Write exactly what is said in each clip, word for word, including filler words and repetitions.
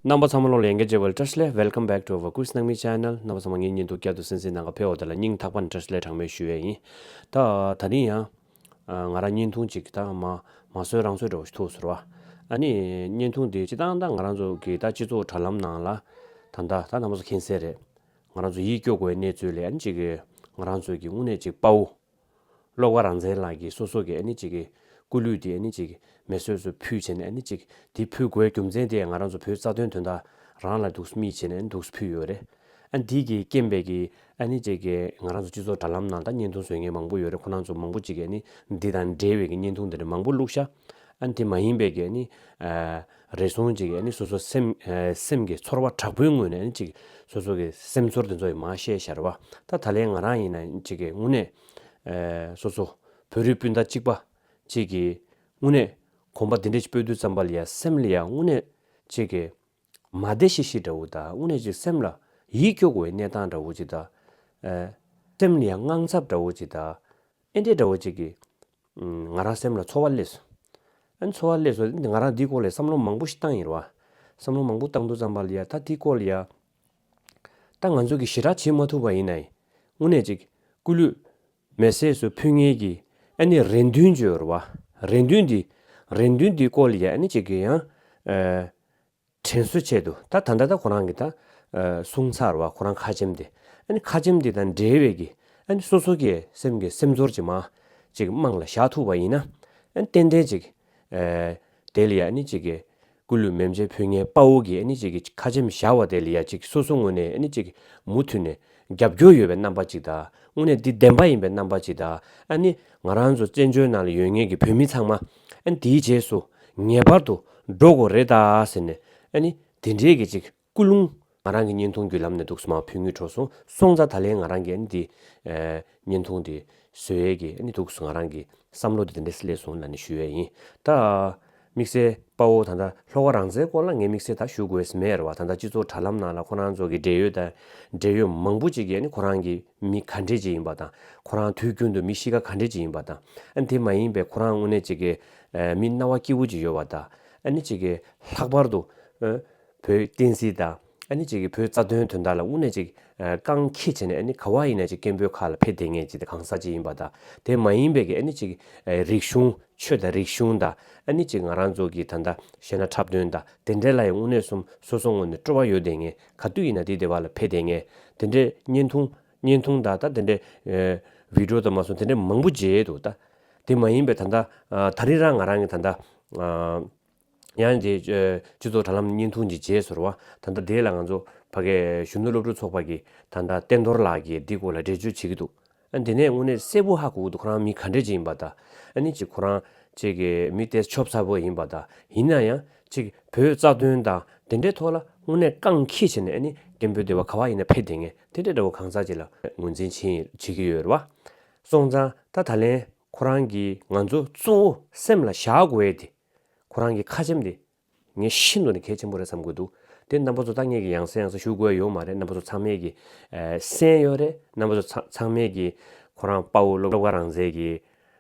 རྣམ་པ་ཚང་མ་ལོ་ལ་ཡང་བསྐྱར་བཀྲ་ཤིས་བདེ་ལེགས། Welcome back to our quiz ནང་མི་channel། རྣམ་པ་ཚང་མ་ངའི་བརྙན་ཐུང་བསྐྱར་དུ་གསན་གཟིགས་གནང་ག་ཕེབས་པ་དེ་ལ་སྙིང་ཐག་པ་ནས་བཀྲ་ཤིས་བདེ་ལེགས་གྲངས་མེད་ཞུ་ཡས་ཡིན། ད་ད་རིང་ཡང་ང་རང་བརྙན་ཐུང་ཅིག་ད་མ་མ་བཟོས་རང་བཟོས་འདྲ་བོ་ཞིག་ཐུག་ཟེར་བ། ཨ་ནི་བརྙན་ཐུང་འདི་སྤྱིར་བཏང་ད་ང་རང་ཚོ་གི་ད་སྤྱི་ཚོགས་དྲ་ལམ་ནང་ལ་ད་ད་ད་རྣམ་པ་ཚོ་མཁྱེན་གསལ་རེད། ང་རང་ཚོ་ཡིད་སྐྱོ་དགོས་གནས་ཚུལ་ལས་ཨ་ནི་ཅིག་གི་ང་རང་ཚོ་གི་དངོས་གནས་ཅིག་དཔའ་བོ། བློ་དགའ་རང་བཙན་ལགས་ཀྱིས་སོ་སོ་གི་ཨ་ནི་ཅིག་གི་སྐུ་ལུས་དེ་ཨ་ནི་ཅིག་གི་མེ་གསོད་སུ་ཕུལ་བྱས་ནས་ཨ་ནི་ཅིག་དེ་ཕུལ་དགོས་རྒྱུ་མཚན་དེ་ང་རང་ཚོ་བོད་རྩ་དོན་དོན་དག་རང་ལ་འདུག་སྨིས་བྱས་ནས་ཨ་ནི་འདུག་ཕུལ་ཡོད་རེད། ཨ་ནི་དེ་གི་རྐྱེན་པས་ཀྱི་ཨ་ནི་ཅིག་གི་ང་རང་ཚོ་སྤྱི་ཚོགས་དྲ་ལམ་ནང་ད་བརྙན་ཐུང་བཟོ་མཁན་མང་པོ་ཡོད་རེད། ཁོ་རང་ཚོ་མང་པོ་ཅིག་གིས་ཨ་ནི་འདི་དང་འབྲེལ་བའི་གི་བརྙན་ཐུང་དེ་འདྲ་མང་པོ་བླུགས་ཤག་ཨ་ནི་དེ་མ་ཡིན་པའི་གི་ཨ་ནི་རེ་ཟུང་ཅིག་གིས་ཨ་ནི་སོ་སོ་སེམས་སེམས་ཀྱི་ཚོར་བ་དྲག་པོའི་ངོས་ནས་ཨ་ནི་ཅིག་སོ་སོ་གི་སེམས་ཚོར་དེ་ཚོ་ཡི་མ་བཤད་ཤར་བ། ད་ད་ལན་ང་རང་ཡིན་ན་ཅིག་གི་དངོས་གནས་སོ་སོ་བོད་རིགས་སྤུན་ཟླ་གཅིག་པ་ཅིག་གིས་དངོས་གནས་གོམ་པ་འདི་འདྲ་ཅིག་སྤོས་དུས་ཙམ་པ་ལ་ཡ་སེམས་ལ་ཡ་དངོས་གནས་ཅིག་གི་མ་བདེ་ཤི་ཤི་འདྲ་བོ་དང་དངོས་གནས་ཅིག་སེམས་ལ་ཡིད་སྐྱོ་དགོས་པའི་གནས་སྟངས་འདྲ་བོ་ཅིག་དང་། སེམས་ལ་ཡ་དངངས་འཚབ་འདྲ་བོ་ཅིག་དང་། ཨེ་འདྲས་འདྲ་བོ་ཅིག་གིས་ང་རང་སེམས་ལ་ཚོར་བ་སླེབས་སོང་། ཨ་ནི་ཚོར་བ་སླེབས་སོང་། ང་རང་འདིའི་སྐོར་ལ་བསམ་བློ་མང་པོ་ཞིག་བཏང་ཡིན་ར་བ། བསམ་བློ་མང་པོ་བཏང་དུས་ཙམ་པ་ལ་ཡ་ད་འདིའི་སྐོར་ལ་ཡ། ད་ང་ཚོ་གིས་ཞེ་དྲག་བྱེད་མ་ཐུབ་པ་ཡིན་ན་ཡང་དངོས་གནས་ཅིག་སྐུ་ལུས་མེ་སྲེག་སུ་ཕུལ་མཁན་གྱི་ཨ་ནི་རེ་འདུན་བརྗོད་ར་བ། རེ་འདུན་འདི་རེ་འདུན་འདིའི་སྐོར་ལ་ཡ་ཨ་ནི་ཅིག་གི་ཡང་། དྲན་གསོའི་ཆེད་དུ་ད་ད་ལྟ་ད་ཁོ་རང་གི་ད་གསུང་ཚར་བ། ཁོ་རང་ཁ་ཆེམས་དེ་ཨ་ནི་ཁ་ཆེམས་དེ་དང་འབྲེལ་བའི་གི་ཨ་ནི་སོ་སོ་གི་སེམས་ཀྱི་སེམས་ཚོར་ཅིག་མ་ཅིག་དམངས་ལ་བཞག་ཐུབ་པ་ཡིན་ན་ཨ་ནི་ཏན་ཏན་ཅིག་དེ་ལ་ཡ་ཨ་ནི་ཅིག་གི་སྐུ་ལུས་མེ་མཆོད་ཕུལ་མཁན་དཔའ་བོ་གི་ཨ་ནི་ཅིག་གི་ཁ་ཆེམས་བཞག་པ་དེ་ལ་ཡ་ཅིག་སོ་སོ་ངོས་ནས་ཨ་ནི་ཅིག་མུ་མཐུད་ནས་རྒྱབ་སྐྱོར་ཡོད་པའི་རྣམ་པ་ཅིག་དང་། དངོས་གནས་འདི་བདེན་པ་ཡིན་པའི་རྣམ་པ་ཅིག་དང་། ཨ་ནི་ང་རང་ཚོ་བཙན་བྱོལ་ནང་ལ་ཡོད་མཁན་གྱི་བོད་མི་ཚང་མ་ཨ་ནི་དེའི་རྗེས་སུ་ངེས་པར་དུ་འགྲོ་དགོས་རེད་ད་ཟེར་ནས་ཨ་ནི་དེ་འདྲའི་གི་ཅིག་ཀུན་སློང་ང་རང་གི་བརྙན་ཐུང་བརྒྱུད་ལམ་ནས་འདུག་སེ་མར་ཕུལ་དངུལ་འཕྲོ་སོང་སོང་ཙང་ད་ལན་ང་རང་གི་ཨ་ནི་འདི་བརྙན་ཐུང་འདི་བཟོ་ཡས་ཀྱི་ཨ་ནི་འདུག་སེ་ང་རང་གི་བསམ་བློ་འདི་དེ་འདྲས་སླེབས་སོང་ལབ་ནས་ཞུ་ཡས་ཡིན་ད། དམིགས་བསལ་དཔའ་བོ་ད་ལྟ་བློ་དགའ་རང་བཙན་སྐོར་ལ་ངས་དམིགས་བསལ་ད་ཞུ་དགོས་ས་མེད་རེད་བ། ད་ལྟ་སྤྱི་ཚོགས་དྲ་ལམ་ནང་ལ་ཁོ་རང་ཚོ་གི་འབྲེལ་ཡོད་དང་འབྲེལ་ཡོད་མང་པོ་ཅིག་གིས་ནི་ཁོ་རང་གི་མི་ག་འདྲས་ཅིག་ཡིན་པ་དང་། ཁོ་རང་དུས་རྒྱུན་དུ་མི་གཤིས་ཀ་ག་འདྲས་ཅིག་ཡིན་པ་དང་། ཨ་ནི་དེ་མ་ཡིན་པའི་ཁོ་རང་དངོས་གནས་ཅིག་གི་མི་རྣ་བ་སྐྱིད་པོ་ཅིག་ཡོད་པ་དང་། ཨ་ནི་ཅིག་གི་ལྷག་པར་དུ་བོད་བསྟན་སྲིད་དང་ཨ་ནི་ཅིག་གི་བོད་རྩ་དོན་དོན་དག་ལ་དངོས་གནས་ཅིག་རྐང་འཁྱེར་བྱས་ནས་ཨ་ནི་ག་བ་ཡིན་ན་ཅིག་སྐད་འབོད་ཁག་ལ་ཕེབས་བསྡད་མཁན་ཅིག་དང་གང་ཟག་ཅིག་ཡིན་པ་དང་། དེ་མ་ཡིན་པའི་གི་ཨ་ནི་ཅིག་རིག་གཞུང་ཆོས་དང་རིག་གཞུང་དང་ཨ་ནི་ཅིག་ང་རང་ཚོ་གི་ད་ལྟ་བཤད་ན་འཁྲབ་སྟོན་དང་དེ་འདྲའི་ལ་ཡང་དངོས་གནས་སོ་སོ་ངོས་ནས་སྤྲོ་བ་ཡོད་བསྡད་མཁན། ག་དུས་ཡིན་ན་དེ་དེ་བ་ལ་ཕེབས་བསྡད་མཁན། དེ་འདྲའི་བརྙན་ཐུང་བརྙན་ཐུང་དང་ད་དེ་འདྲའི་བི་ཌི་ཡོ་དང་མ་སོང་དེ་འདྲའི་མང་པོ་མཇལ་འདུག་ད་དེ་མ་ཡིན་པའི་ད་ལྟ་ད་རིང་རང་ང་རང་གི་ད་ལྟ་ཡང་དེ་སྤྱི་ཚོགས་དྲ་ལམ་བརྙན་ཐུང་ཅིག་མཇལ་སོང་བ། ད་ལྟ་དེ་ལ་ང་ཚོ་ཕ་གི་གཞོན་ནུ་སློབ་ཕྲུག་ཚོགས་པ་གི་ད་ལྟ་བསྟན་རྡོར་ལགས་ཀྱིས་འདི་སྐོར་ལ་འགྲེལ་བརྗོད་བྱེད་ཀྱི་འདུག་ཨ་འདི་ནས་དངོས་གནས་གསལ་པོ་ཧ་གོ་གི་འདུག་ཁོ་རང་མི་ག་འདྲས་ཅིག་ཡིན་པ་དང་། ཨ་ནི་ཅིག་ཁོ་རང་ཅིག་གི་མི་དེ་ཆོབ་ཚ་པོ་ཡིན་པ་དང་། ཡིན་ན་ཡང་ཅིག་བོད་རྩ་དོན་དང་དེ་འདྲའི་ཐོག་ལ་དངོས་གནས་རྐང་འཁྱེར་བྱས་ནས་ཨ་ནི་སྐད་འབོད་དེ་བ་ག་བ་ཡིན་ན་ཕེབས་བསྡད་མཁན་དེ་འདྲའི་འདྲ་བོ་གང་ཟག་ཅིག་ལ་ངོས་འཛིན་བྱེད་བྱེད་ཀྱི་ཡོད་རེད་བ། སོང་ཙང་ད་ད་ལན་ཁོ་རང་གིས་ང་ཚོ་གཙོ་བོ་སེམས་ལ་བཞག་དགོས་ཡས་དེ་ཁོ་རང་གི་ཁ་ཆེམས་དེ། ངས་ཤིན་ཏུ་ནས་གལ་ཆེན་པོ་རེད་བསམ་གྱི་འདུག་དེ་རྣམ་པ་ཚོ་ད་ངས་ཀྱི་ཡང་སེ་ཡང་སེ་ཞུ་དགོས་ཡོད་མ་རེད། རྣམ་པ་ཚོ་ཚང་མས་ཀྱི་ཨ་གསན་ཡོད་རེད། རྣམ་པ་ཚོ་ཚང་ཚང་མས་ཀྱི་ཁོ་རང་དཔའ་བོ་བློ་དགའ་རང་བཙན་གྱི་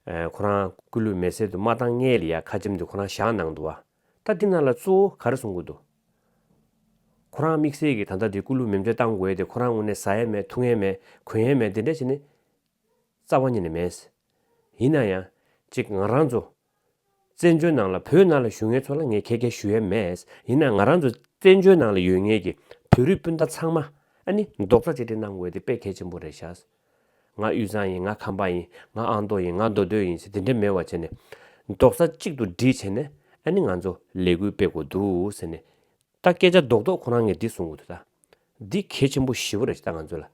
ཨ་ཁོ་རང་སྐུ་ལུས་མེ་སྲེག་ཏུ་མ་བཏང་སྔས་ལ་ཡ་ཁ་ཆེམས་དེ་ཁོ་རང་བཞག་གནང་འདུག་བ། ད་འདི་ནང་ལ་གཙོ་བོ་ག་རེ་གསུང་གི་འདུག་ཁོ་རང་དམིགས་བསལ་གྱི་ད་ལྟ་དེ་སྐུ་ལུས་མེ་མཆོད་བཏང་དགོས་དེ་ཁོ་རང་དངོས་གནས་ཟ་ཡས་མེད། འཐུང་ཡས་མེད། གོན་ཡས་མེད། དེ་འདྲ་བྱས་ནས་རྩ་བ་ཉིད་ནས་མེད། ཡིན་ན་ཡང་ཅིག་ང་རང་ཚོ་བཙན་བྱོལ་ནང་ལ་བོད་ནང་ལ་བཞུགས་མཁན་ཚོ་ལ་ངས་ཁྱེད་ཀྱིས་ཞུ་ཡས་མེད། ཡིན་ན་ང་རང་ཚོ་བཙན་བྱོལ་ནང་ལ་ཡོད་མཁན་གྱི་བོད་རིགས་སྤུན་ཟླ་ཚང་མ་ཨ་ནི་རྡོག་རྩ་གཅིག་སྒྲིལ་གནང་དགོས་དེ་དཔེ་གལ་ཆེན་པོ་རེད་ཤག་ང་དབུས་གཙང་ཡིན། ང་ཁམས་པ་ཡིན། ང་ཨ་མདོ་ཡིན། ང་མདོ་སྟོད་ཡིན་ཟེར་དེ་འདྲ་མེད་པ་བྱས་ནས་རྡོག་རྩ་གཅིག་ཏུ་སྒྲིལ་བྱས་ནས་ཨ་ནི་ང་ཚོ་ལས་འགུལ་སྤེལ་དགོས་འདུག་ཟེར་ནས། ད་སྐད་ཆ་རྡོག་རྡོག་ཁོ་རང་ངས་འདི་གསུང་གི་འདུག་ད་འདི་གལ་ཆེན་པོ་ཞེ་པོ་རེད་ད་ང་ཚོ་ལ།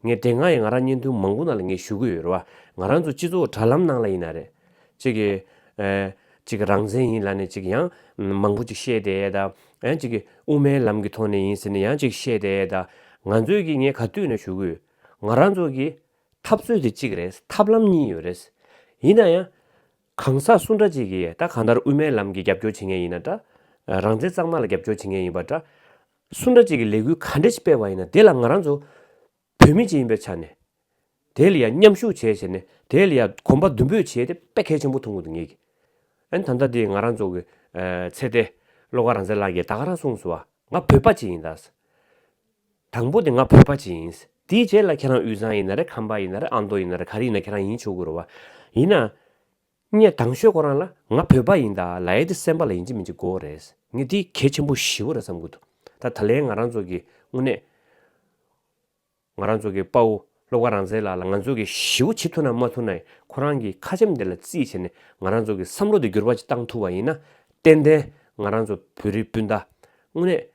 ངས་དེ་སྔ་ཡང་ང་རང་བརྙན་ཐུང་མང་པོ་ནང་ལ་ངས་ཞུ་གི་ཡོད་རེད་བ། ང་རང་ཚོ་སྤྱི་ཚོགས་དྲ་ལམ་ནང་ལ་ཡིན་ན་རེད། གཅིག་གི་ཨ་གཅིག་གི་རང་བཙན་ཡིན་ལབ་ནས་གཅིག་ཡང་མང་པོ་གཅིག་བཤད་བསྡད་ཡས་ད། ཡང་གཅིག་གི་དབུ་མའི་ལམ་གྱི་ཐོག་ནས་ཡིན་ཟེར་ནས་ཡང་གཅིག་བཤད་བསྡད་ཡས་ད། ང་ཚོས་ཀྱི་ངས་ག་དུས་ནས་ཞུ་གི་ཡོད། ང་རང་ཚོ་གི་འཐབ་རྩོད་དེ་གཅིག་རེད། ཐབས་ལམ་གཉིས་ཡོད་རེད། ཡིན་ན་ཡང་གང་ཟག་སུ་འདྲ་ཅིག་གིས་ད་གང་ལྟར་དབུ་མའི་ལམ་གྱི་རྒྱབ་སྐྱོར་བྱེད་མཁན་ཡིན་ན་འདྲ། རང་བཙན་གཙང་མ་ལ་རྒྱབ་སྐྱོར་བྱེད་མཁན་ཡིན་པ་འདྲ། སུ་འདྲ་ཅིག་གིས་ལས་འགུལ་ག་འདྲ་ཞིག་སྤེལ་བ་ཡིན་ན་དེ་ལ་ང་རང་ཚོ་བོད་མི་ཅིག་ཡིན་པའི་ཆ་ནས་དེ་ལ་ཡང་མཉམ་ཞུགས་བྱས་བྱས་ནས་དེ་ལ་ཡང་གོམ་པ་མདུན་སྤོས་བྱས་ཏེ་དཔེ་གལ་ཆེན་པོ་མཐོང་གི་འདུག་ངེད་ཀྱིས། ཨ་ནི་ད་ལྟ་དེ་ང་རང་ཚོ་གི་ཨ་ཚེ་བརྟན་བློ་དགའ་རང་བཙན་ལགས་ཀྱིས་ད་ག་རང་གསུངས་སོང་བ། ང་བོད་པ་ཅིག་ཡིན་ད། དང་པོ་དེ་ང་བོད་པ་ཅིག་ཡིན། དེའི་རྗེས་ལ་ཁྱེད་རང་དབུས་གཙང་ཡིན་ན་རེད། ཁམས་པ་ཡིན་ན་རེད། ཨ་མདོ་ཡིན་ན་རེད། ག་རེ་ཡིན་ན་ཁྱེད་རང་ཡིན་ཆོག་གི་རེད་བ། ཡིན་ན། ངས་དང་ཤོས་ཁོ་རང་ལ་ང་བོད་པ་ཡིན་ད་ལབ་ཡ་དེ་སེམས་པ་ལ་ཡིན་གཅིག་མིན་གཅིག་དགོས་རེད། ངས་དེ་གལ་ཆེན་པོ་ཞེ་པོ་རེད་བསམ་གྱི་འདུག་ད་ད་ལན་ང་རང་ཚོ་གི་དངོས་གནས། ང་རང་ཚོ་གི་དཔའ་བོ་བློ་དགའ་རང་བཙན་ལགས་ལ་ང་ཚོ་གི་ཞེ་པོ་བྱེད་ཐུབ་ན་མ་ཐུབ་ན་ཁོ་རང་གི་ཁ་ཆེམས་དེ་ལ་རྩིས་བྱས་ནས་ང་རང་ཚོ་གི་བསམ་བློ་དེ་འགྱུར་བ་ཅིག་བཏང་ཐུབ་པ་ཡིན་ན། ཏན་ཏན་ང་རང་ཚོ་བོད་རིགས་སྤུན་ཟླ་དངོས་གནས།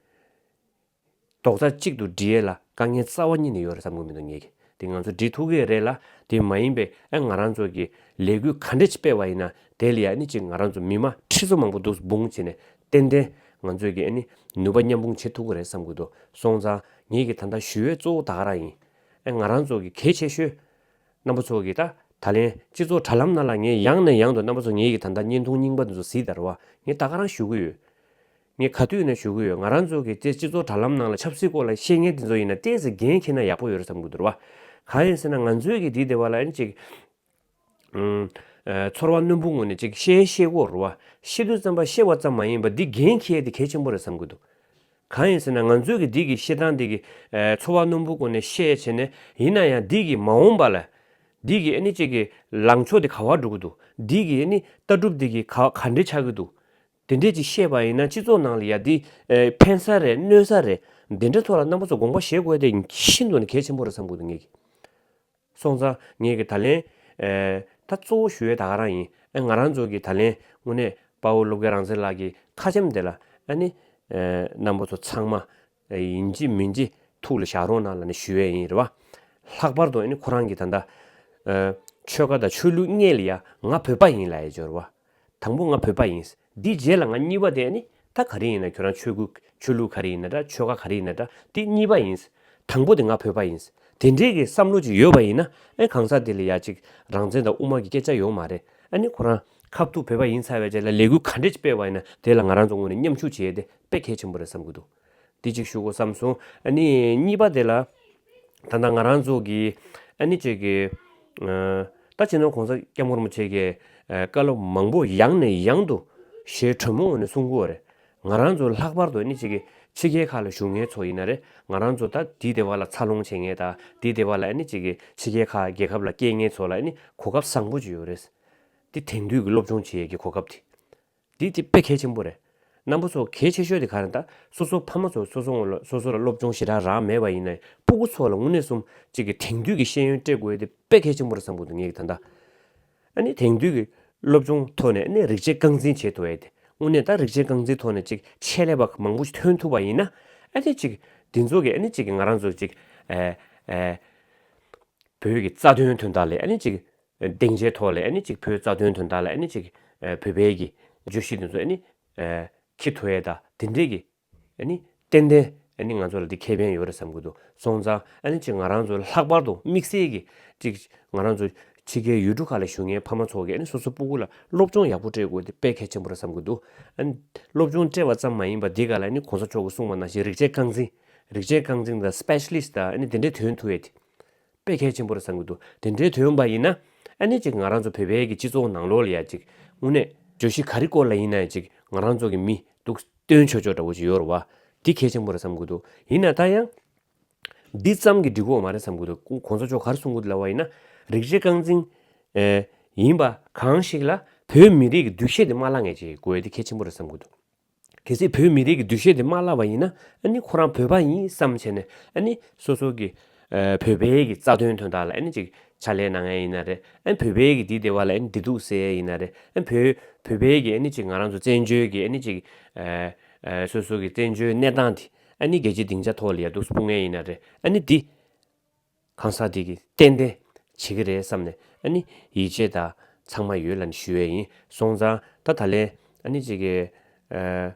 རྡོག་རྩ་གཅིག་ཏུ་སྒྲིལ་ཡས་ལ་དཀའ་ངལ་རྩ་བ་ཉིད་ནས་ཡོད་རེད་བསམ་གྱི་མི་འདུག་ངེད་ཀྱིས། དེ་ང་ཚོ་སྒྲིལ་ཐུབ་ཀྱི་རེད་ལ། དེ་མ་ཡིན་པའི་ཨ་ང་རང་ཚོ་གི་ལས་འགུལ་ག་འདྲ་ཅིག་སྤེལ་བ་ཡིན་ན་དེ་ལ་ཡ་ཨ་ནི་ཅིག་ང་རང་ཚོ་མི་མང་ཁྲི་ཚོ་མང་པོ་འདུག་འབུང་བྱས་ནས་ཏན་ཏན་ང་ཚོས་ཀྱི་ཨ་ནི་ནུས་པ་མཉམ་སྤུངས་བྱེད་ཐུབ་ཀྱི་རེད་བསམ་གྱི་འདུག་སོང་ཙང་ངེད་ཀྱིས་ད་ལྟ་ཞུ་ཡས་གཙོ་བོ་ད་ག་རང་ཡིན། ཨ་ང་རང་ཚོ་གི་གལ་ཆེ་ཤོས། རྣམ་པ་ཚོ་གིས་ད་ད་ལན་སྤྱི་ཚོགས་དྲ་ལམ་ནང་ལ་ངས་ཡང་ནས་ཡང་དུ་རྣམ་པ་ཚོ་ངེད་ཀྱི་ད་ལྟ་བརྙན་ཐུང་རྙིང་པ་འདི་ཚོ་གཟིགས་དང་རེད་བ། ངས་ད་ག་རང་ཞུ་གི་ཡོད། ངས་ག་དུས་ནས་ཞུ་གི་ཡོད། ང་རང་ཚོ་གི་དེ་སྤྱི་ཚོགས་དྲ་ལམ་ནང་ལ་ཆབ་སྲིད་སྐོར་ལ་བཤད་མཁན་དེ་ཚོ་ཡིན་ན་ཏོག་ཙམ་འགན་འཁྱེར་ན་ཡག་པོ་ཡོད་རེད་བསམ་གི་འདུག་རེད་བ། གང་ཡིན་ཟེར་ན་ང་ཚོའི་གི་དེའི་སྡེ་བ་ལ་ཨ་ནི་ཅིག་ཨུམ། ཨ་ཚོར་བ་རྣོན་པོ་ངོས་ནས་ཅིག་བཤད་བཤད་དགོས་རེད་བ། བཤད་དུས་ཙམ་པ་བཤད་པ་ཙམ་མ་ཡིན་པ་འདི་འགན་འཁྱེར་ཡས་དེ་གལ་ཆེན་པོ་རེད་བསམ་གི་འདུག་གང་ཡིན་ཟེར་ན་ང་ཚོའི་གི་འདི་གི་བཤད་སྟངས་འདི་གི་ཨ་ཚོར་བ་རྣོན་པོ་སྒོ་ནས་བཤད་བྱས་ནས་ཡིན་ན་ཡང་འདི་གི་མ་འོངས་པ་ལ་འདི་གི་ཨ་ནི་ཅིག་གི་ལངས་ཕྱོགས་འདི་ག་པར་འགྲོ་གི་འདུག་འདི་གི་ཨ་ནི་ལྟ་གྲུབ་འདི་གི་ག་ག་འདྲས་ཆགས་ཀྱི་འདུག་དེ་འདྲས་ཅིག་བཤད་པ་ཡིན་ན་སྤྱི་ཚོགས་ནང་ལ་ཡ་འདི་ཨ་ཕན་ས་རེད་གནོད་ས་རེད། འདི་འདྲའི་ཐོག་ལ་རྣམ་པ་ཚོ་དགོངས་པ་བཞེས་དགོས་དེ་ཤིན་ཏུ་ནས་གལ་ཆེན་པོ་རེད་བསམ་གི་འདུག་ངེད་ཀྱི། སོང་ཙང་ངེད་ཀྱི་ད་ལན་ཨེ་ད་གཙོ་བོ་ཞུ་ཡས་ད་ག་རང་ཡིན། ཨེ་ང་རང་ཚོ་གི་ད་ལན་དངོས་གནས་དཔའ་བོ་བློ་དགའ་རང་བཙན་ལགས་ཀྱི་ཁ་ཆེམས་དེ་ལ་ཨ་ནི་ཨེ་རྣམ་པ་ཚོ་ཚང་མ་ཨེ་ཡིན་གཅིག་མིན་གཅིག་ཐུགས་ལ་བཞག་རོགས་གནང་ལབ་ནས་ཞུ་ཡས་ཡིན་རེད་བ། ལྷག་པར་དུ་ཨ་ནི་ཁོ་རང་གི་ད་ལྟ་ཨེ་ཆོལ་ཁ་དང་ཆོས་ལུགས་གཉིས་ལ་ཡ་ང་བོད་པ་ཡིན་ལབ་ཡས་ཅིག་ཡོད་རེད་བ། དང་པོ་ང་བོད་པ་ཡིན། འདིའི་རྗེས་ལ་ང་གཉིས་པ་དེ་ནི་ད་ག་རེ་ཡིན་ན་ཁྱོད་རང་ཆོས་ཁུལ་ཆོས་ལུགས་ག་རེ་ཡིན་ན་འདྲ་ཆོལ་ཁ་ག་རེ་ཡིན་ན་འདྲ་འདི་གཉིས་པ་ཡིན། དང་པོ་དེ་ང་བོད་པ་ཡིན། དེ་འདྲའི་གི་བསམ་བློ་ཅིག་ཡོད་པ་ཡིན་ན་ཨེ་གང་ཟག་དེ་ལ་ཡ་ཅིག་རང་བཙན་དང་དབུ་མ་གི་སྐད་ཆ་ཡོད་མ་རེད། ཨ་ནི་ཁོ་རང་ཁ་ཐུག་བོད་པ་ཡིན་ཚར་བའི་རྗེས་ལ་ལས་འགུལ་ག་འདྲས་ཅིག་སྤེལ་བ་ཡིན་ན་དེ་ལ་ང་རང་ཚོ་ངོས་ནས་མཉམ་ཞུགས་བྱེད་ཡས་དེ་དཔེ་གལ་ཆེན་པོ་རེད་བསམ་གི་འདུག་འདི་གཅིག་ཞུ་དགོས་བསམ་སོང་། ཨ་ནི་གཉིས་པ་དེ་ལ། ད་ལྟ་ང་རང་ཚོ་གི་ཨ་ནི་ཅིག་གི་ད་སྤྱི་ནོར་༸གོང་ས་༸སྐྱབས་མགོན་རིན་པོ་ཆེ་གི་བཀའ་སློབ་མང་པོ་ཡང་ནས་ཡང་དུ་ཞེ་དྲོན་མོ་ངོས་ནས་གསུང་གི་ཡོད་རེད། ང་རང་ཚོ་ལྷག་པར་དུ་ཨ་ནི་ཅིག་གི་ཕྱི་རྒྱལ་ཁག་ལ་བཞུགས་མཁན་ཚོ་ཡིན་ན་རེད། ང་རང་ཚོ་ད་དེའི་སྡེ་བ་ལ་འཚར་ལོངས་བྱེད་མཁན་དང་དེའི་སྡེ་བ་ལ་ཨ་ནི་ཅིག་གི་ཕྱི་རྒྱལ་ཁག་རྒྱལ་ཁབ་ལ་སྐྱེལ་མཁན་ཚོ་ལ་ཨ་ནི་གོ་སྐབས་བཟང་པོ་ཅིག་ཡོད་རེད། དེ་དེང་དུས་ཀྱི་སློབ་སྦྱོང་བྱེད་ཡས་ཀྱི་གོ་སྐབས་དེ། འདི་དེ་དཔེ་གལ་ཆེན་པོ་རེད། རྣམ་པ་ཚོ་གལ་ཆེ་ཤོས་དེ་ག་རེ་ད་སོ་སོ་ཕ་མ་ཚོ་སོ་སོ་ངོ་ལ་སོ་སོ་ལ་སློབ་སྦྱོང་ཞེ་དྲག་རག་མེད་པ་ཡིན་ན་སྤུ་གུ་ཚོ་ལ་དངོས་གནས་གསུམ་གཅིག་གི་དེང་དུས་ཀྱི་ཤེས་ཡོན་སྤྲད་དགོས་ཡས་དེ་དཔེ་གལ་ཆེན་པོ་རེད་བསམ་གི་འདུག་ངས་ད་ལྟ། ཨ་ནི་དེང་དུས་ཀྱི་སློབ་སྦྱོང་ཐོག་ནས་ཨ་ནི་རིག་བྱེད་རྐང་འཛིན་བྱེད་ཐུབ་ཡས་དེ་དངོས་གནས་ད་རིག་བྱེད་རྐང་འཛིན་ཐོག་ནས་གཅིག་ཆེད་ལས་པ་མང་པོ་ཞིག་ཐོན་ཐུབ་པ་ཡིན་ན་ཨ་ནི་གཅིག་འདི་ཚོ་གི་ཨ་ནི་གཅིག་གི་ང་རང་ཚོ་གཅིག་ཨ་ཨ་བོད་ཀྱི་རྩ་དོན་དོན་དག་ལས་ཨ་ནི་གཅིག་སྡིངས་ཆའི་ཐོག་ལ་ཨ་ནི་ཅིག་བོད་རྩ་དོན་དོན་དག་ལ་ཨ་ནི་ཅིག་བོད་པའི་གི་བརྗོད་གཞི་དེ་ཚོ་ཨ་ནི་འཁྱེར་ཐུབ་ཡས་དང་དེ་འདྲས་ཀྱི་ཨ་ནི་ཏན་ཏན་ཨ་ནི་ང་ཚོ་ལ་འདི་ཁེ་ཕན་ཡོད་རེད་བསམ་གྱི་འདུག་སོང་ཙང་ཨ་ནི་ཅིག་ང་རང་ཚོ་ལྷག་པར་དུ་དམིགས་བསལ་གྱི་ཅིག་ང་རང་ཚོ་ཕྱི་རྒྱལ་ཡུལ་གྲུ་ཁག་ལ་བཞུགས་མཁན་ཕ་མ་ཚོ་གིས་ཨ་ནི་སོ་སོ་སྤུ་གུ་ལ་སློབ་སྦྱོང་ཡག་པོ་སྤྲད་དགོས་དེ་དཔེ་གལ་ཆེན་པོ་རེད་བསམ་གྱི་འདུག་ཨ་ནི་སློབ་སྦྱོང་སྤྲད་པ་ཙམ་མ་ཡིན་པ་འདི་ག་ལ་ཨ་ནི་གོང་ས་མཆོག་གིས་གསུངས་པ་ནང་བཞིན་རིག་བྱེད་རྐང་འཛིན་རིག་བྱེད་རྐང་འཛིན་དང་སི་པེ་ཤ་ལི་སི་ཊི་དང་ཨ་ནི་དེ་འདྲས་ཐོན་ཐུབ་ཡས་དེ། དཔེ་གལ་ཆེན་པོ་རེད་བསམ་གྱི་འདུག་དེ་འདྲའི་ཐོན་པ་ཡིན་ན་ཨ་ནི་ཅིག་ང་རང་ཚོ་བོད་པའི་གི་སྤྱི་ཚོགས་ནང་ལོགས་ལ་ཡ་ཅིག་དངོས་གནས་བརྗོད་གཞི་ག་རེ་སྐོར་ལ་ཡིན་ན་ཡ་ཅིག་ང་རང་ཚོ་གི་མི་འདུག་སྟོན་ཆོག་ཆོག་འདྲ་བོ་ཅིག་ཡོད་རེད་བ། འདི་གལ་ཆེན་པོ་རེད་བསམ་གྱི་འདུག་ཡིན་ན་ད་ཡང་འདི་ཙམ་གྱིས་འགྲིག་གི་ཡོད་མ་རེད་བསམ་གྱི་འདུག་གོང་ས་མཆོག་ག་རེ་གསུང་གི་འདུག་ལབ་པ་ཡིན་ན་རིག་བྱེད་རྐང་འཛིན་ཨེ་ཡིན་པ་གང་ཞིག་ལ་བོད་མི་རིགས་ཀྱི་འདུ་ཤེས་དེ་མ་བརླག་མཁན་ཅིག་དགོས་ཡ་འདི་གལ་ཆེན་པོ་རེད་བསམ་གྱི་འདུག་གལ་སྲིད་བོད་མི་རིགས་ཀྱི་འདུ་ཤེས་དེ་མ་བརླག་པ་ཡིན་ན་ཨ་ནི་ཁོ་རང་བོད་པ་ཡིན་བསམ་བྱས་ནས་ཨ་ནི་སོ་སོ་གི་ཨ་བོད་པའི་གི་རྩ་དོན་དོན་དག་ལ་ཨ་ནི་ཅིག་ཕྱག་ལས་གནང་ཡ་ཡིན་ན་རེད། ཨ་བོད་པའི་གི་འདི་སྡེ་བ་ལ་ཨ་ནི་བདེ་སྡུག་སེལ་ཡ་ཡིན་ན་རེད། ཨ་བོད་བོད་པའི་གི་ཨ་ནི་ཅིག་ང་རང་ཚོ་བཙན་བྱོལ་གི་ཨ་ནི་ཅིག་ཨ་ཨ་སོ་སོ་གི་བཙན་བྱོལ་གནས་སྟངས་དེ་ཨ་ནི་རྒྱལ་སྤྱིའི་སྡིངས་ཆ་ཐོག་ལ་ཡ་འདུག་སྤུངས་ཡ་ཡིན་ན་རེད། ཨ་ནི་འདི། གང་ཟག་དེ་གིས་ཏན་ཏན་བྱེད་ཀྱི་རེད་བསམ་ནས་ཨ་ནི་ཡིད་ཆེས་དང་ཚང་མ་ཡོད་ལབ་ནས་ཞུ་ཡས་ཡིན། སོང་ཙང་ད་ད་ལན་ཨ་ནི་ཅིག་གི་ཨ་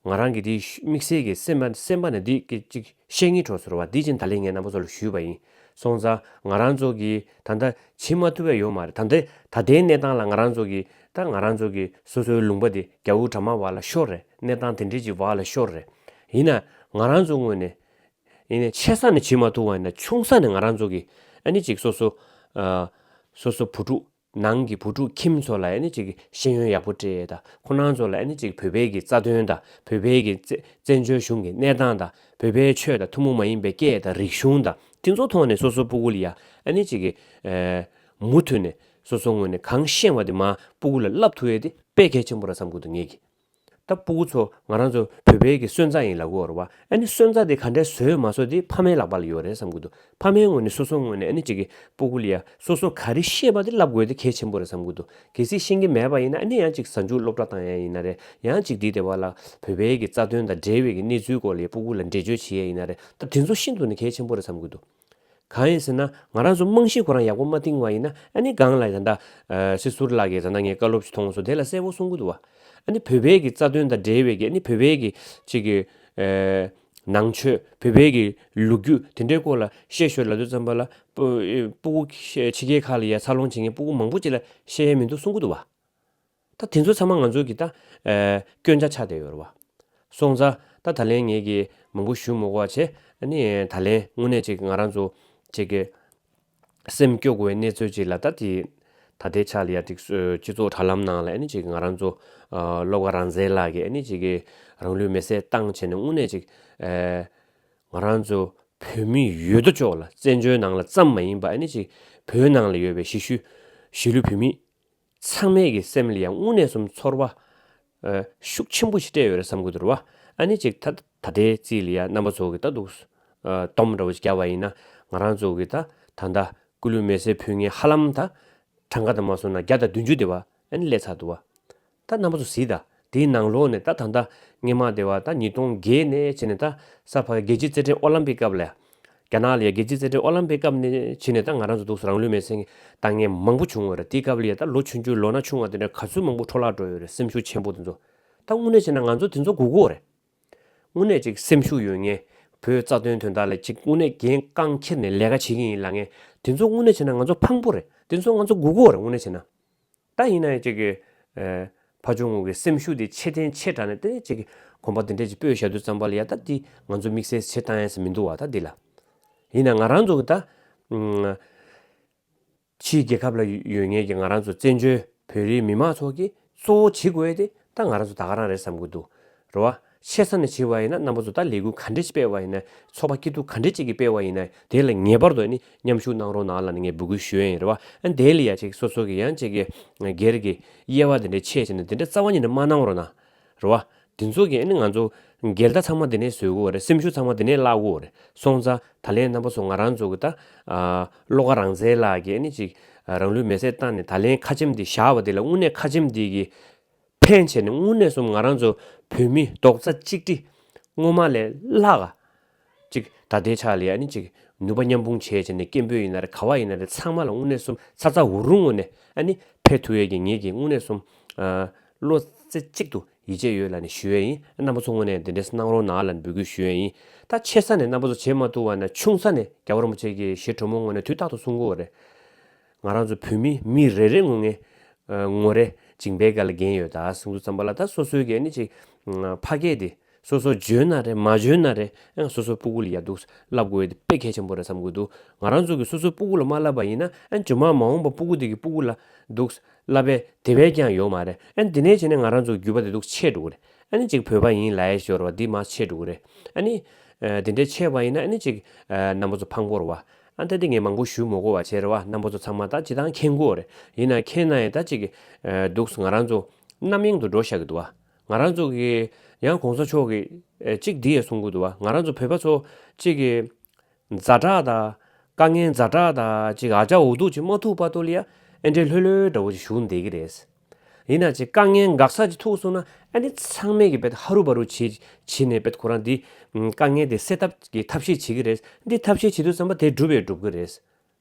ང་རང་གི་དེ་དམིགས་བསལ་གྱི་སེམས་པ་སེམས་པ་ནས་འདི་གི་ཅིག་བཤད་སྙིང་བྲོ་ཟེར་བ་འདི་ཅིག་ད་ལན་ངས་རྣམ་པ་ཚོ་ལ་ཞུས་པ་ཡིན། སོང་ཙང་ང་རང་ཚོ་གིས་ད་ལྟ་བྱེད་མ་ཐུབ་ཡ་ཡོད་མ་རེད། ད་ལྟ་ད་ལྟའི་གནས་སྟངས་ལ་ང་རང་ཚོ་གིས་ད་ང་རང་ཚོ་གི་སོ་སོའི་ལུང་པ་འདི་རྒྱ་བོད་དྲ་དམངས་བར་ལ་ཤོར་རེད། གནས་སྟངས་དེ་འདྲས་ཅིག་བར་ལ་ཤོར་རེད། ཡིན་ན་ང་རང་ཚོ་ངོས་ནས། ཡིན་ནའི་ཆེ་ས་ནས་བྱེད་མ་ཐུབ་པ་ཡིན་ན་ཆུང་ས་ནས་ང་རང་ཚོ་གི་ཨ་ནི་ཅིག་སོ་སོ་ཨ་སོ་སོ་བུ་ཕྲུག་ ནང་གི་བུ་ཕྲུག་ཁྱིམ་ཚོ་ལ་ཨ་ནི་ཅིག་ཤེས་ཡོན་ཡག་པོ་སྤྲད་དང་། ཁོ་རང་ཚོ་ལ་ཨ་ནི་ཅིག་བོད་པའི་གི་རྩ་དོན་དང་། བོད་པའི་གི་བཙན་བཙན་བྱོལ་གཞུང་གི་གནས་སྟངས་དང་། བོད་པའི་ཆོས་དང་ཐུན་མོང་མ་ཡིན་པའི་སྐད་དང་རིག་གཞུང་དང་། དེ་ཚོ་ཐོག་ནས་སོ་སོ་སྤུ་གུ་ལ་ཡ་ཨ་ནི་ཅིག་གི་ཨེ་མུ་མཐུད་ནས་སོ་སོ་ངོས་ནས་གང་ཤེས་པ་དེ་མར་སྤུ་གུ་ལ་བསླབ་ཐུབ་ཡས་དེ་དཔེ་གལ་ཆེན་པོ་རེད་བསམ་གི་འདུག་ངེད་ཀྱིས། ད་སྤུ་གུ་ཚོ་ང་རང་ཚོ་བོད་པའི་གི་སོན་རྩ་ཡིན་ལབ་ཀྱི་ཡོད་རེད་བ། ཨ་ནི་སོན་རྩ་དེ་ག་འདྲས་བཟོས་མ་བཟོས་དེ་ཕ་མའི་ལག་པ་ལ་ཡོད་རེད་བསམ་གྱི་འདུག་ཕ་མའི་ངོས་ནས་སོ་སོའི་ངོས་ནས་ཨ་ནི་ཅིག་གི་སྤུ་གུ་ལ་ཡ་སོ་སོ་ག་རེ་ཤེས་པ་དེ་བསླབ་དགོས་དེ་གལ་ཆེན་པོ་རེད་བསམ་གྱི་འདུག་གལ་སྲིད་ཤེས་ཀྱི་མེད་པ་ཡིན་ན་ཨ་ནི་ཡང་ཅིག་གཟའ་མཇུག་སློབ་གྲྭ་བཏང་ཡ་ཡིན་ན་རེད། ཡང་ཅིག་དེའི་སྡེ་བ་ལ་བོད་པའི་གི་རྩ་དོན་དང་འབྲེལ་བའི་གི་གནས་ཚུལ་སྐོར་ལ་ཡ་སྤུ་གུ་ལ་འགྲེལ་བརྗོད་བྱེད་ཡ་ཡིན་ན་རེད། ད་དེ་ཚོ་ཤིན་ཏུ་ནས་གལ་ཆེན་པོ་རེད་བསམ་གྱི་འདུག་གང་ཡིན་ཟེར་ན། ང་རང་ཚོ་རྨང་གཞི་ཁོ་རང་ཡག་པོ་མ་བཏིང་བ་ཡིན་ན། ཨ་ནི་སྒང་ལ་ད་ལྟ་ཨ་སྲིད་ཟུར་ལགས་ཀྱིས་ད་ལྟ་ངས་བཀའ་སློབ་ཅིག་མཐོང་སོང་། དེ་ལ་གསལ་པོ་གསུང་གི་འདུག་བ། ཨ་ནི་བོད་པའི་གི་རྩ་དོན་དང་འབྲེལ་བའི་གི། ཨ་ནི་བོད་པའི་གི་ཅིག་གི་ཨ་ནང་ཆོས། བོད་པའི་གི་ལོ་རྒྱུས་དེ་འདྲའི་སྐོར་ལ་བཤད་ཤོད་ལབ་དུས་ཙམ་པ་ལ། སྤུ་སྤུ་གུ་ཕྱི་རྒྱལ་ཁག་ལ་ཡ་འཚར་ལོངས་བྱེད་མཁན་སྤུ་གུ་མང་པོ་ཅིག་ལ་བཤད་ཡ་མི་འདུག་གསུང་གི་འདུག་བ། ད་དེ་ཚོ་ཚང་མ་ང་ཚོ་གི་ད་ཨ་སྐྱོན་ཆ་ཆགས་བསྡད་ཡོད་རེད་བ། སོང་ཙང་ད་ད་ལན་ངས་ཀྱི་མང་པོ་ཞུ་མི་དགོས་པ་བྱས། ཨ་ནི་ད་ལན་དངོས་གནས་ཅིག་ང་རང་ཚོ་ཅིག་གི་སེམས་སྐྱོ་དགོས་པའི་གནས་ཚུལ་ཅིག་ལ། ད་དེ་ད་ལྟའི་ཆ་ལ་ཡ་ཅིག་སྤྱི་ཚོགས་དྲ་ལམ་ནང་ལ་ཨ་ནི་ཅིག་ང་རང་ཚོ་ཨ་བློ་དགའ་རང་བཙན་ལགས་ཀྱིས་ཨ་ནི་ཅིག་གི་རང་ལུས་མེར་སྲེག་བཏང་བྱས་ནས། དངོས་གནས་ཅིག་ཨ་ང་རང་ཚོ་བོད་མི་ཡོད་དོ་ཅོག་ལ། བཙན་བྱོལ་ནང་ལ་ཙམ་མ་ཡིན་པ་ཨ་ནི་ཅིག་བོད་ནང་ལ་ཡོད་པའི་གཞིས་བཞུགས་གཞིས་ལུས་བོད་མི་ཚང་མའི་གི་སེམས་ལ་ཡང་དངོས་གནས་སུ་ཚོར་བ་ཨ་ཤུགས་ཆེན་པོ་ཞིག་སྤྲད་ཡོད་རེད་བསམ་གྱི་འདུག་རེད་བ། ཨ་ནི་ཅིག་ད་ད་ལྟའི་རྩིས་ལ་ཡང་རྣམ་པ་ཚོ་གི་ད་འདུག་ཨ་སྡོམ་འདྲ་བོ་ཞིག་བརྒྱབ་པ་ཡིན་ན། ང་རང་ཚོ་གི་ད་ད་ལྟ་སྐུ་ལུས་མེར་སྲེག་ཕུལ་མཁན་ཧ་ལམ་ད་གྲངས་ཀ་དང་མ་སོང་ན་བརྒྱ་དང་བདུན་ཅུ་དེ་བ་ཨ་ནི་སླེབས་ཚར་འདུག་བ། ད་རྣམ་པ་ཚོ་གཟིགས་དང་། དེའི་ནང་ལོགས་ནས་ད་ད་ལྟ་སྔོན་མ་དེ་བ་ད་ཉིས་སྟོང་བརྒྱད་ནས་བྱས་ནས། ད་ས་ཕ་རྒྱལ་སྤྱིའི་རྩེད་འགྲན་ཨོ་ལམ་པིག་སྐབས་ལ། རྒྱ་ནག་ལ་ཡ་རྒྱལ་སྤྱིའི་རྩེད་འགྲན་ཨོ་ལམ་པིག་སྐབས་ནས་བྱས་ནས་ད་ང་རང་ཚོ་འདུག་སེ་རང་ལུས་མེར་སྲེག་བཏང་མཁན་མང་པོ་བྱུང་བ་རེད། དེའི་སྐབས་ལ་ཡ་ད་ལོ་ཆུང་ཆུང་ལོ་ན་ཆུང་བ་དེ་འདྲ་ག་ཚོད་མང་པོ་འཕྲོ་བརླག་འགྲོ་ཡོད་རེད། སེམས་ཤུགས་ཆེན་པོ་དེ་ཚོ། ད་དངོས་གནས་བྱས་ན་ང་ཚོ་དེ་ཚོ་དགོས་ཀྱི་ཡོད་རེད། དངོས་གནས་ཅིག་སེམས་ཤུགས་ཡོད་མཁན། བོད་རྩ་དོན་དོན་དག་ལ་ཅིག་དངོས་གནས་འགན་རྐང་འཁྱེར་ནས་ལས་ཀ་བྱེད་ཀྱི་ཡིན་ལབ་མཁན་དེ་ཚོ་དངོས་གནས་བྱས་ན་ང་ཚོ་ཕངས་པོ་རེད། དེ་ཚོ་ང་ཚོ་དགོས་ཀྱི་ཡོད་རེད། དངོས་གནས་བྱས་ན། ད་ཡིན་ན་ཡང་ཅིག་གི་ཨ་ཕ་ཆུང་ངུ་གི་སེམས་ཤུགས་དེ་ཆེ་ཐེངས་ཆེ་དྲགས་ནས། དེ་ནས་ཅིག་གི་གོམ་པ་དེ་འདྲས་ཅིག་སྤོས་བཞག་དུས་ཙམ་པ་ལ་ཡ། ད་འདི་ང་ཚོ་དམིགས་བསལ་བྱེད་བཏང་ཡ་ཟེར་མི་འདུག་བ། ད་འདི་ལ་ཡིན་ན་ང་རང་ཚོ་གི་ད་ཨ་ཕྱིའི་རྒྱལ་ཁབ་ལ་ཡོད་མཁན་གྱི་ང་རང་ཚོ་བཙན་བྱོལ་བོད་རིགས་མི་མང་ཚོ་གིས་གཙོ་བོ་བྱེད་དགོས་ཡ་དེ་ད་ང་རང་ཚོ་ད་ག་རང་རེད་བསམ་གྱི་འདུག་རེད་བ། ཆེ་ས་ནས་བྱེད་པ་ཡིན་ན། རྣམ་པ་ཚོ་ད་ལས་འགུལ་ག་འདྲས་ཅིག་སྤེལ་བ་ཡིན་ན། ཚོགས་པ་སྐྱིད་སྡུག་ག་འདྲས་ཅིག་གིས་སྤེལ་བ་ཡིན་ན། དེ་ལ་ངེས་པར་དུ་ཨ་ནི་མཉམ་ཞུགས་གནང་རོགས་གནང་ལབ་ནས་ངས་འབོད་སྐུལ་ཞུ་ཡ་ཡིན། རེད་བ། ཨ་ནི་དེ་ལ་ཡ་ཅིག་སོ་སོ་གི་ཡང་ཅིག་གི་སྒེར་གྱི་དབྱེ་བ་དེ་འདྲ་ཕྱེ་བྱས་ནས་དེ་འདྲ་རྩ་བ་ཉིད་ནས་མ་གནང་རོགས་གནང་། རེད་བ། དེ་ཚོ་གིས་ཨ་ནི་ང་ཚོ་འགལ་ཟླ་ཚང་མ་དེ་ནས་བཟོ་གི་ཡོད་རེད། སེམས་ཤུགས་ཚང་མ་དེ་ནས་བརླག་གི་ཡོད་རེད། སོང་ཙང་ད་ལན་རྣམ་པ་ཚོ་ང་རང་ཚོ་གི་ད་ཨ་བློ་དགའ་རང་བཙན་ལགས་ཀྱིས་ཨ་ནི་ཅིག་རང་ལུས་མེར་སྲེག་བཏང་ནས་ད་ལན་ཁ་ཆེམས་དེ་བཞག་པ་དེ་ལ། དངོས་གནས་ཁ་ཆེམས་དེ་གི་ཕན་བྱས་ནས་དངོས་གནས་སུ་ང་རང་ཚོ་བོད་མི་རྡོག་རྩ་གཅིག་སྒྲིལ་སྔོན་མ་ལས་ལྷག་ག་ཅིག་ད་ལྟའི་ཆ་ལ་ཡ་ཨ་ནི་ཅིག་ནུས་པ་མཉམ་སྤུངས་བྱས་བྱས་ནས། སྐད་འབོད་ཡིན་ན་རེད། ག་བ་ཡིན་ན་རེད། ཚང་མ་ལ་དངོས་གནས་སུ་ཚ་ཚ་འུར་འུར་ངོས་ནས་ཨ་ནི་ཕེབས་ཐུབ་ཡས་ཀྱི་ངེད་ཀྱིས་དངོས་གནས་སུ་ཨ་བློ་རྩེ་གཅིག་ཏུ་ཡིད་ཆེས་ཡོད་ལབ་ནས་ཞུ་ཡས་ཡིན། རྣམ་པ་ཚོ་ངོས་ནས་དེ་འདྲས་གནང་རོགས་གནང་ལབ་ནས་འབོད་སྐུལ་ཞུ་ཡས་ཡིན། ད་ཆེ་ས་ནས་རྣམ་པ་ཚོ་བྱེད་མ་ཐུབ་པ་ན། ཆུང་ས་ནས་རྒྱལ་བ་རིན་པོ་ཆེ་གི་ཞལ་དྲོན་མོ་ངོས་ནས་དུས་རྟག་ཏུ་གསུང་གི་ཡོད་རེད། ང་རང་ཚོ་བོད་མི་མི་རེ་རེ་ངོ་ངས་ཨ་ངོ་རེ་མཇིང་པའི་སྒང་ལ་འགན་ཡོད་ད་གསུང་དུས་ཙམ་པ་ལ། ད་སོ་སོའི་གི་ཨ་ནི་ཅིག་ཨ་ཕ་སྐད་དེ་སོ་སོ་འཇོན་ན་རེད། མ་འཇོན་ན་རེད། ཨ་སོ་སོའི་སྤུ་གུ་ལ་ཡ་འདུག་སེ་བསླབ་དགོས་ཡ་དེ་དཔེ་གལ་ཆེན་པོ་རེད་བསམ་གྱི་འདུག་ང་རང་ཚོ་གིས་སོ་སོའི་སྤུ་གུ་ལ་མ་བསླབ་པ་ཡིན་ན། ཨ་རྗེས་མ་མ་འོངས་པ་སྤུ་གུ་དེ་གི་སྤུ་གུ་ལ་འདུག་སེ་བསླབ་པའི་དེ་བས་ཀྱང་ཡོད་མ་རེད། ཨ་ནི་དེ་ནས་བྱས་ནས་ང་རང་ཚོ་གི་རྒྱུད་པ་དེ་འདུག་སེ་ཆད་འགྲོ་གི་རེད། ཨ་ནི་ཅིག་བོད་པ་ཡིན་ལབ་ཡས་ཤོར་བ་འདི་མར་ཆད་འགྲོ་གི་རེད། ཨ་ནི་ཨ་དེ་འདྲས་ཆད་པ་ཡིན་ན་ཨ་ནི་ཅིག་ཨ་རྣམ་པ་ཚོ་ཕངས་པོ་རེད་བ། ཨ་ད་འདི་ངས་མང་པོ་ཞུ་མི་དགོས་པ་བྱས། རེད་བ། རྣམ་པ་ཚོ་ཚང་མ་ད་སྤྱིར་བཏང་མཁྱེན་གྱི་ཡོད་རེད། ཡིན་ན་མཁྱེན་ན་ཡང་ད་ཅིག་ཨ་འདུག་སེ་ང་རང་ཚོ་རྣམ་གཡེང་དུ་འགྲོ་བཞག་གི་འདུག་བ། ང་རང་ཚོ་གི་ཡང་གོང་ས་མཆོག་གིས་ཨ་ཅིག་འདི་ཡང་གསུང་གི་འདུག་བ། ང་རང་ཚོ་བོད་པ་ཚོ་ཅིག་གི་ཛ་དྲག་དང་། དཀའ་ངལ་ཛ་དྲག་དང་། ཅིག་ཨ་ཅག་འུ་ཐུག་ཅིག་མ་ཐུག་བར་དུ་ལ་ཡ་ཨེ་འདྲའི་ལྷོད་ལྷོད་འདྲ་བོ་ཅིག་བཞུགས་བསྡད་ཀྱི་རེད། ཡིན་ན་ཅིག་དཀའ་ངལ་འགག་ས་ཅིག་ཐུག་སོང་ན་ཨ་ནི་ཚང་མས་ཀྱི་བེད་ཧ་རུ་བ་རུ་བྱེད་བྱེད་ནས་བེད་ཁོ་རང་འདི་དཀའ་ངལ་དེ་སེལ་ཐབས་ཀྱི་ཐབས་ཤེས་བྱེད་ཀྱི་རེད། འདི་ཐབས་ཤེས་བྱེད་དུས་ཙམ་པ་དེ་འགྲུབ་པས་འགྲུབ་ཀྱི་རེད།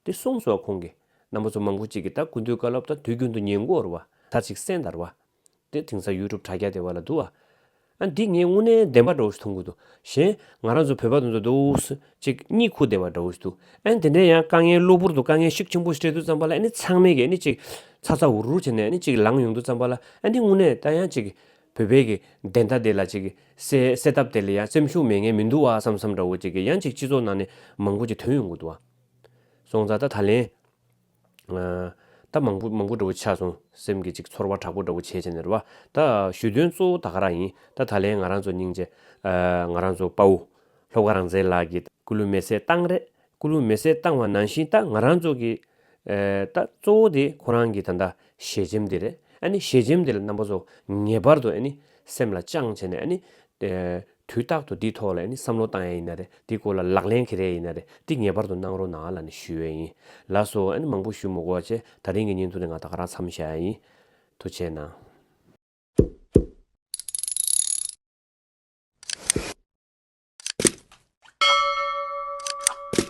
དེ་གསུངས་སོང་ཁོང་གིས། རྣམ་པ་ཚོ་མང་པོ་ཅིག་གིས་ད་སྐུ་མདུན་བཀའ་སློབ་ད་དུས་རྒྱུན་དུ་ཉན་གྱི་ཡོད་རེད་བ། ད་ཅིག་གསན་དང་རེད་བ། དེ་དེང་སང་ཡུ་ཊུབ་དྲ་རྒྱ་དེ་བ་ལ་འདུག་བ། ཨ་འདི་ངས་དངོས་གནས་བདེན་པ་འདྲ་བོ་ཞིག་མཐོང་གི་འདུག་གཞན་ང་རང་ཚོ་བོད་པ་དེ་ཚོ་འདུག་སེ་ཅིག་གཉིད་ཁུག་བསྡད་པ་འདྲ་བོ་ཞིག་འདུག་ཨ་དེ་འདྲའི་ཡང་དཀའ་ངལ་གློ་བུར་དུ་དཀའ་ངལ་ཤུགས་ཆེན་པོ་ཞིག་འཕྲད་དུས་ཙམ་པ་ལ་ཨ་ནི་ཚང་མས་ཀྱི་ཨ་ནི་ཅིག་ཚ་ཚ་འུར་འུར་བྱས་ནས་ཨ་ནི་ཅིག་ལངས་ཡོང་དུས་ཙམ་པ་ལ། ཨ་འདི་དངོས་གནས་ད་ཡང་ཅིག་བོད་པའི་གི་བདེན་མཐའ་དེ་ལ་ཅིག་སེལ་སེལ་ཐབས་དེ་ལ་ཡང་སེམས་ཤུགས་མེད་མཁན་མི་འདུག་བ་བསམ་བསམ་འདྲ་བོ་ཅིག་གི་ཡང་ཅིག་སྤྱི་ཚོགས་ནང་ནས་མང་པོ་ཅིག་ཐོན་ཡོང་གི་འདུག་བ། སོང་ཙང་ད་ད་ལན་ཨ་ ད་མང་པོ་མང་པོ་འདྲ་བོ་ཆགས་སོང་། སེམས་ཀྱི་ཅིག་ཚོར་བ་དྲག་པོ་འདྲ་བོ་བྱས་བྱས་ནས་རེད་བ། ད་ཞུ་དོན་གཙོ་བོ་ད་ག་རང་ཡིན། ད་ད་ལན་ང་རང་ཚོ་སྙིང་རྗེ་ཨ་ང་རང་ཚོ་དཔའ་བོ་ལྷོ་ཁ་རང་བཙན་ལགས་ཀྱིས་སྐུ་ལུས་མེ་སྲེག་བཏང་རེད། སྐུ་ལུས་མེ་སྲེག་བཏང་བ་ནང་བཞིན་ད་ང་རང་ཚོ་གི་ཨ་ད་གཙོ་བོ་དེ་ཁོ་རང་གི་ད་ལྟ་ཞལ་ཆེམས་དེ་རེད། ཨ་ནི་ཞལ་ཆེམས་དེ་ལ་རྣམ་པ་ཚོ་ངེས་པར་དུ་ཨ་ནི་སེམས་ལ་བཅངས་བྱས་ནས་ཨ་ནི་ཨ་དུས་རྟག་ཏུ་འདིའི་ཐོག་ལ་ཨ་ནི་བསམ་བློ་བཏང་ཡ་ཡིན་ན་རེད། འདི་སྐོར་ལ་ལག་ལེན་འཁེལ་ཡ་ཡིན་ན་རེད། འདི་ངེས་པར་དུ་གནང་རོགས་གནང་ལབ་ནས་ཞུ་ཡ་ཡིན། ལགས་སོ། ཨ་ནི་མང་པོ་ཞུ་མི་དགོས་པ་བྱས། ད་རིང་གི་བརྙན་ཐུང་དེ་ང་ད་ག་རང་མཚམས་བཞག་ཡ་ཡིན། ཐུགས་རྗེ་གནང་།